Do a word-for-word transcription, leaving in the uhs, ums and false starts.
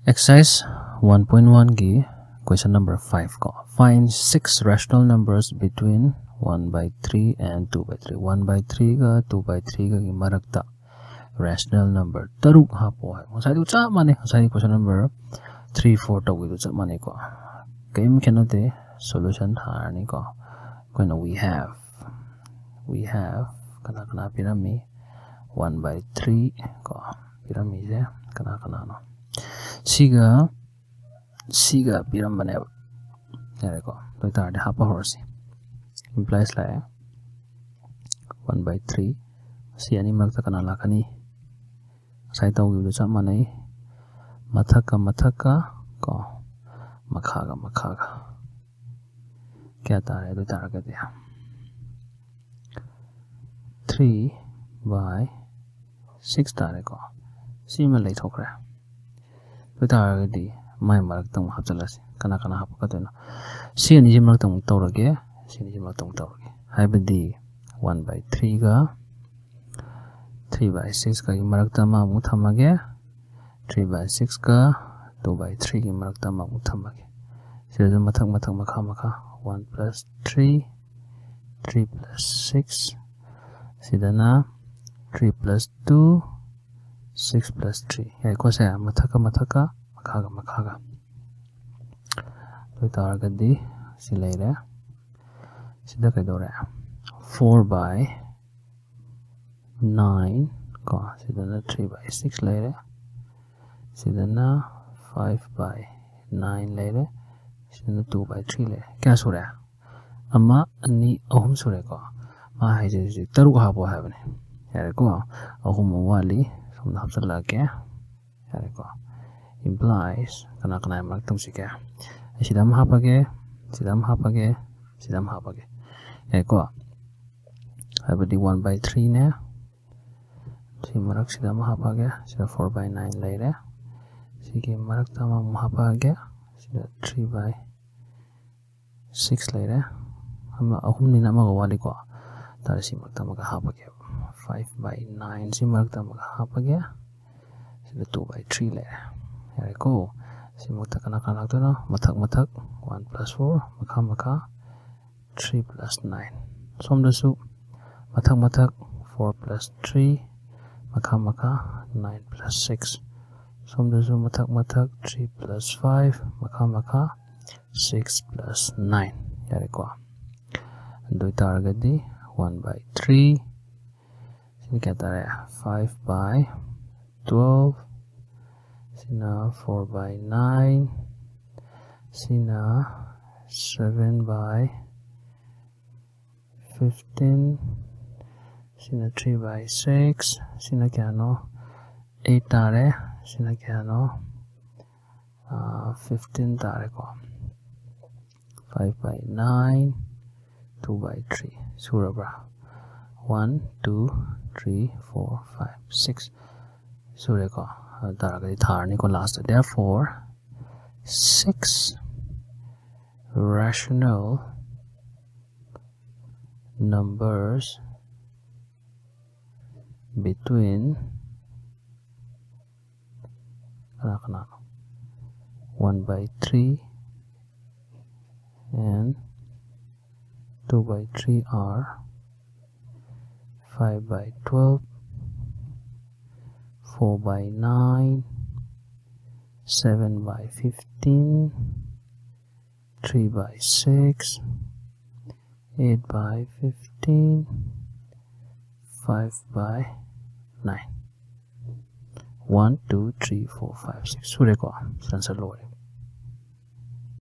Exercise one point one ꯒꯤ question number five ꯀꯣ, find six rational numbers between one by three and two by three. One by three ꯒ two by three ꯒꯒꯤ ꯃꯔꯛꯇ rational number ꯇꯔꯨꯛ ꯍꯥꯞꯄꯣ ꯍꯥꯏ꯫ ꯉꯁꯥꯏꯗꯨ ꯆꯞ ꯃꯥꯟꯅꯩ, ꯉꯁꯥꯏꯒꯤ question number three, four ꯇꯧꯕꯗꯨ ꯆꯞ ꯃꯥꯟꯅꯩꯀꯣ, ꯀꯔꯤꯝ ꯈꯦꯠꯅꯗꯦ꯫ Solution ꯊꯥꯔꯅꯤꯀꯣ꯫ ꯑꯩꯈꯣꯏꯅ we have, we have ꯀꯅꯥ ꯀꯅꯥ ꯄꯤꯔꯝꯃꯤ? One by three ꯀꯣ, ꯄꯤꯔꯝꯃꯤꯁꯦ ꯀꯅꯥ ꯀꯅꯥꯅꯣ? ꯁꯤꯒ ꯁꯤꯒ ꯄꯤꯔꯝꯕꯅꯦꯕ꯫ ꯌꯥꯔꯦꯀꯣ, ꯑꯗꯨ ꯑꯣꯏꯇꯥꯔꯗꯤ ꯍꯥꯞꯄ ꯍꯧꯔꯁꯤ꯫ Implies ꯂꯥꯛꯑꯦ, one by three꯫ ꯁꯤ ꯑꯅꯤ ꯃꯔꯛꯇ ꯀꯅꯥ ꯂꯥꯛꯀꯅꯤ? ꯉꯁꯥꯏ ꯇꯧꯈꯤꯕꯗꯨ ꯆꯞ ꯃꯥꯟꯅꯩ, ꯃꯊꯛꯀ ꯃꯊꯛꯀ ꯀꯣ, ꯃꯈꯥꯒ ꯃꯈꯥꯒ꯫ ꯀꯌꯥ ꯇꯥꯔꯦ ꯑꯗꯨ ꯑꯣꯏꯇꯥꯔꯒꯗꯤ? Three by six ꯇꯥꯔꯦꯀꯣ꯫ ꯁꯤꯃ ꯂꯩꯊꯣꯛꯈ꯭ꯔꯦ꯫ ꯑꯗꯨ ꯑꯣꯏꯇꯥꯔꯒꯗꯤ ꯃꯥꯏ ꯃꯔꯛꯇ ꯑꯃꯨꯛ ꯍꯥꯞꯆꯤꯜꯂꯁꯤ꯫ ꯀꯅꯥ ꯀꯅꯥ ꯍꯥꯞꯄꯛꯀꯗꯣꯏꯅꯣ? ꯁꯤ ꯑꯅꯤꯁꯤ ꯃꯔꯛꯇ ꯑꯃꯨꯛ ꯇꯧꯔꯒꯦ, ꯁꯤ ꯑꯅꯤꯁꯤ ꯃꯔꯛꯇ ꯑꯃꯨꯛ ꯇꯧꯔꯒꯦ꯫ ꯍꯥꯏꯕꯗꯤ one by three ꯒ three by six ꯀꯒꯤ ꯃꯔꯛꯇ ꯑꯃ ꯑꯃꯨꯛ ꯊꯝꯃꯒꯦ, three by six ꯀ two by three ꯒꯤ ꯃꯔꯛꯇ ꯑꯃ ꯑꯃꯨꯛ ꯊꯝꯃꯒꯦ꯫ ꯁꯤꯗꯁꯨ ꯃꯊꯛ ꯃꯊꯛ ꯃꯈꯥ ꯃꯈꯥ, one plus three, three plus six, ꯁꯤꯗꯅ three plus two, six plus three꯫ ꯌꯥꯏꯀꯣ, ꯁꯦ ꯃꯊꯛꯀ ꯃꯊꯛꯀ, ꯃꯈꯥꯒ ꯃꯈꯥꯒ꯫ ꯑꯗꯨ ꯑꯣꯏꯇꯥꯔꯒꯗꯤ ꯁꯤ ꯂꯩꯔꯦ꯫ ꯁꯤꯗ ꯀꯩꯗꯧꯔꯦ? Four by nine ꯀꯣ, ꯁꯤꯗꯅ three by six ꯂꯩꯔꯦ, ꯁꯤꯗꯅ five by nine ꯂꯩꯔꯦ, ꯁꯤꯗꯅ two by three ꯂꯩꯔꯦ꯫ ꯀꯌꯥ ꯁꯨꯔꯦ? ꯑꯃ, ꯑꯅꯤ, ꯑꯍꯨꯝ ꯁꯨꯔꯦꯀꯣ꯫ ꯃꯥ ꯍꯥꯏꯁꯦ ꯍꯧꯖꯤꯛ ꯇꯔꯨꯛ ꯍꯥꯞꯄꯣ ꯍꯥꯏꯕꯅꯤ꯫ ꯌꯥꯔꯦꯀꯣ, ꯑꯍꯨꯝ ꯑꯃ ꯋꯥꯠꯂꯤ, ꯁꯣꯝꯗ ꯍꯥꯞꯆꯤꯜꯂꯛꯑꯒꯦ꯫ ꯌꯥꯔꯦꯀꯣ, implies ꯀꯅꯥ ꯀꯅꯥꯒꯤ ꯃꯔꯛ ꯇꯧꯁꯤꯒꯦ? ꯑꯩ ꯁꯤꯗ ꯑꯃ ꯍꯥꯞꯄꯒꯦ, ꯁꯤꯗ ꯑꯃ ꯍꯥꯞꯄꯒꯦ, ꯁꯤꯗ ꯑꯃ ꯍꯥꯞꯄꯒꯦ꯫ ꯌꯥꯏꯀꯣ, ꯍꯥꯏꯕꯗꯤ one by three ꯅꯦ, ꯁꯤ ꯃꯔꯛꯁꯤꯗ ꯑꯃ ꯍꯥꯞꯄꯛꯑꯒꯦ꯫ ꯁꯤꯗ four by nine ꯂꯩꯔꯦ꯫ ꯁꯤꯒꯤ ꯃꯔꯛꯇ ꯑꯃꯃꯨꯛ ꯍꯥꯞꯄꯛꯑꯒꯦ꯫ ꯁꯤꯗ three by six ꯂꯩꯔꯦ꯫ ꯑꯃ, ꯑꯍꯨꯝꯅꯤꯅ ꯑꯃꯒ ꯋꯥꯠꯂꯤꯀꯣ꯫ ꯇꯥꯔꯦ, ꯁꯤ ꯃꯔꯛꯇ ꯑꯃꯒ ꯍꯥꯞꯄꯒꯦ꯫ Five by nine ꯁꯤ ꯃꯔꯛꯇ ꯑꯃꯒ ꯍꯥꯞꯄꯒꯦ꯫ ꯁꯤꯗ two by three ꯂꯩꯔꯦ꯫ ꯌꯥꯔꯦꯀꯣ? ꯁꯤ ꯃꯊꯛ ꯀꯅꯥ ꯀꯅꯥ ꯂꯥꯛꯇꯣꯏꯅꯣ? ꯃꯊꯛ ꯃꯊꯛ one plus four, ꯃꯈꯥ ꯃꯈꯥ three plus nine꯫ ꯁꯣꯝꯗꯁꯨ ꯃꯊꯛ ꯃꯊꯛ four plus three, ꯃꯈꯥ ꯃꯈꯥ nine plus six꯫ ꯁꯣꯝꯗꯁꯨ ꯃꯊꯛ ꯃꯊꯛ three plus five, ꯃꯈꯥ ꯃꯈꯥ six plus nine꯫ ꯌꯥꯔꯦꯀꯣ? ꯑꯗꯨ ꯑꯣꯏꯇꯥꯔꯒꯗꯤ one by three, ꯁꯤꯅ ꯀꯌꯥ ꯇꯥꯔꯦ? Five by twelve꯫ ꯁꯤꯅ four by nine꯫ ꯁꯤꯅ seven by fifteen꯫ ꯁꯤꯅ three by six꯫ ꯁꯤꯅ ꯀꯌꯥꯅꯣ? Eight ꯇꯥꯔꯦ꯫ ꯁꯤꯅ ꯀꯌꯥꯅꯣ? Fifteen ꯇꯥꯔꯦꯀꯣ꯫ Five by nine, two by three꯫ ꯁꯨꯔꯕ꯭ꯔꯥ? One, two, three, four, five, six꯫ ꯁꯨꯔꯦꯀꯣ꯫ ꯑꯗꯨ ꯇꯥꯔꯒꯗꯤ ꯊꯥꯔꯅꯤꯀꯣ last꯫ Therefore, six rational numbers between, ꯀꯅꯥ ꯀꯅꯥꯅꯣ? One by three and two by three are five by twelve, four by nine, seven by fifteen, three by six, eight by fifteen, five by nine꯫ One, two, three, four, five, six꯫ ꯁꯨꯔꯦꯀꯣ? ꯁꯤ answer ꯂꯣꯏꯔꯦ꯫